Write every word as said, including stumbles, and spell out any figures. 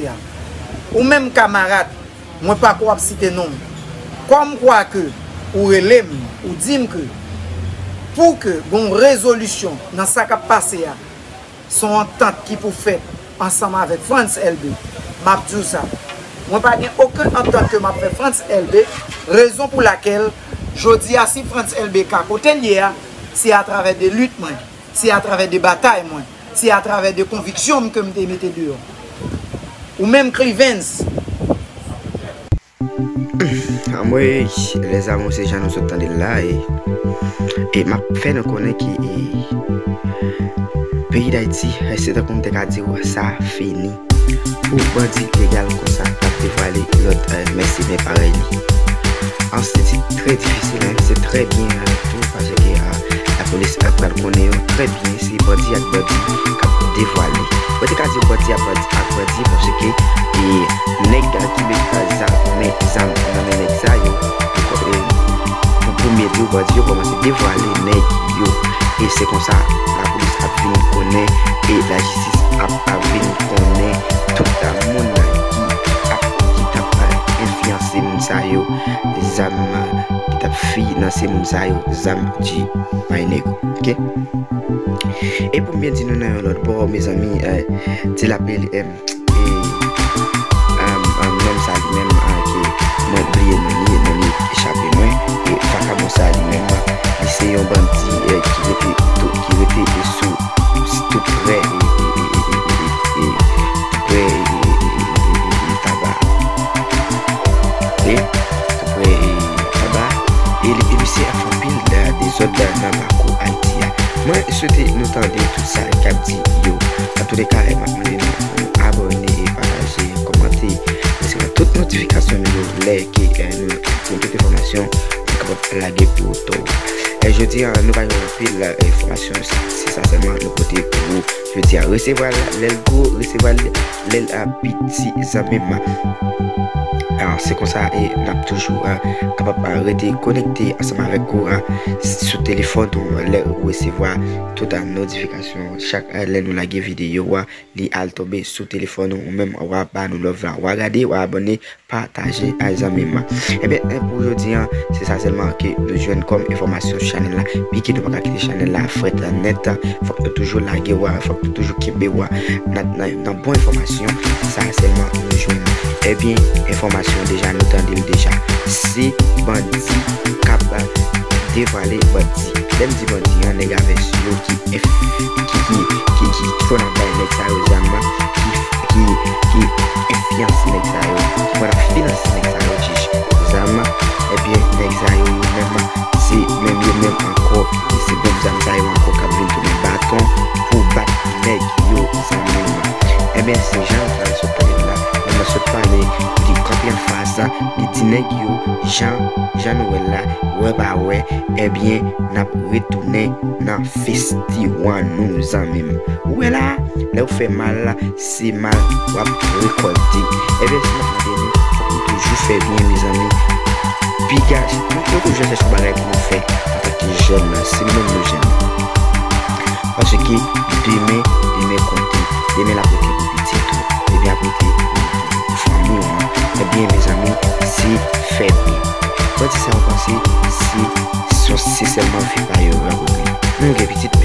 a. Ou menm kamarad, mwen pa ko ap site non w. Kòm kwa ke ou rele m, ou di m ke pou ke gon rezolisyon nan sa k ap pase a, se yon antant ki pou fèt ansanm avèk Frantz Elbé. M ap di w sa. Mwen pa gen okenn antant ke m ap fè Frantz Elbé. Rezon pou lakèl, jodi a, si Frantz Elbé ka kote l ye a, se atravè de lit mwen, se atravè de batay mwen, se atravè de konviksyon m ke m te mete deyò. Ou menm Clivens. Anmwey, lèzami, se jan nou sot tande l la, e, e m ap fè nou konnen ki, e, peyi Dayiti, e, se tankou m te ka di w, sa fini pou bandi legal konsa k ap devwale lòt, e, mèsenè parèy li. An, se ti trè difisil, en, se trè byen, e, tou, paske, e, lapolis ap pral konnen yo trè byen. Se bandi ak bandi k ap devwale. Mwen te ka di bandi ak bandi, ak bandi, paske, e, nèg ki met zam, men zam nan men nèg sa yo, pou, e, pou premye di w, bandi yo kòmanse devwale nèg yo. E se konsa lapolis ap vin konnen, e lajistis ap, ap vin konnen tout moun ki ap, ki t ap enfliyanse moun sa yo, zam ki t ap finanse moun sa yo, zam di may nèg, oke? E pou m byen di nou nan yon lòt bò, mezanmi, e, ti lapel, e, e, e, e, nonm sa li menm, e, ke mwen bliye non li, non li echape mwen, e vakabon sa li menm, li se yon bandi, e, ki rete tou, ki rete sou, tou prè, e, e, e, e, e, e, tou prè, e, e, e, e, e, e, Taba. E, tou prè, e, Taba. E li, e misye ap fè anpil, e, dezòd, e, nan lakou Ayiti a. Mwen swete nou tande tout sa k ap di yo. Antouleka, e, m ap mande nou pou nou abòne e pataje, kòmante, resevwa tout notifikasyon nou yo lè ke, e, nou gen tout enfòmasyon nou kapab lage pou ou. E, jodi a, nou pa gen anpil, e, enfòmasyon, se, se sa sèlman nou pote pou ou jodi a. Resevwa l lè l gwo, resevwa l lè l, a, piti, zanmi m. A, se konsa, e, n ap toujou, a, kapab, a, rete konekte ansanm avèk ou, a, sou telefòn ou, lè ou resevwa tout, a, notifikasyon. Chak, a, lè nou lage videyo, a, li al tonbe sou telefòn ou, ou menm w a ba nou love la, w a gade, w a abòne, pataje, a, zanmi m. Ebyen, e, pou jodi a, se sa sèlman ke nou jwenn kòm enfòmasyon sou chanèl la. Pique, nou pa ka kite chanèl la frèt nèt. Fòk nou toujou lage w, fòk nou toujou kenbe w nan, nan, nan bon enfòmasyon. Se sa sèlman nou jwenn. Ebyen, enfòmasyon deja, nou tande l deja. Se bandi k ap devwale bandi. Lè m di bandi an, nèg a vès yo ki, ki, ki, ki, ki konn ap bay nèg sa yo zam, ki, ki, ki enfliyanse nèg sa yo, ki konn ap finanse nèg sa yo, tchich, zam, ebyen, nèg sa yo, yo menm, se menm yo menm ankò, se menm zam sa yo ankò k ap vin tounen baton pou bat nèg yo, zanmi m. Ebyen, se jan sa l sot pale la, men mwen sot pale, li kanpe anfas, li di nèg yo, jan, jan nou wè l la, wè pa wè, ebyen, n ap retounen nan festival nou, zanmi m. Ou wè la, lè w fè mal, se mal w ap rekòlte. Ebyen, si n ap mande nou, fòk nou toujou fè byen, mezanmi. Piga, nou, nou toujou chèche yon bagay pou nou fè antanke jèn, se nou menm nou jèn. Paske demen, demen konte. Demen l ap rete pou pitit ou. Demen ap rete pou, pou, pou fanmi w an. Ebyen, mezanmi, se fè byen. Bandi sa yo panse se, se, se sèlman vi pa yo yo ap regle. Nou gen pitit,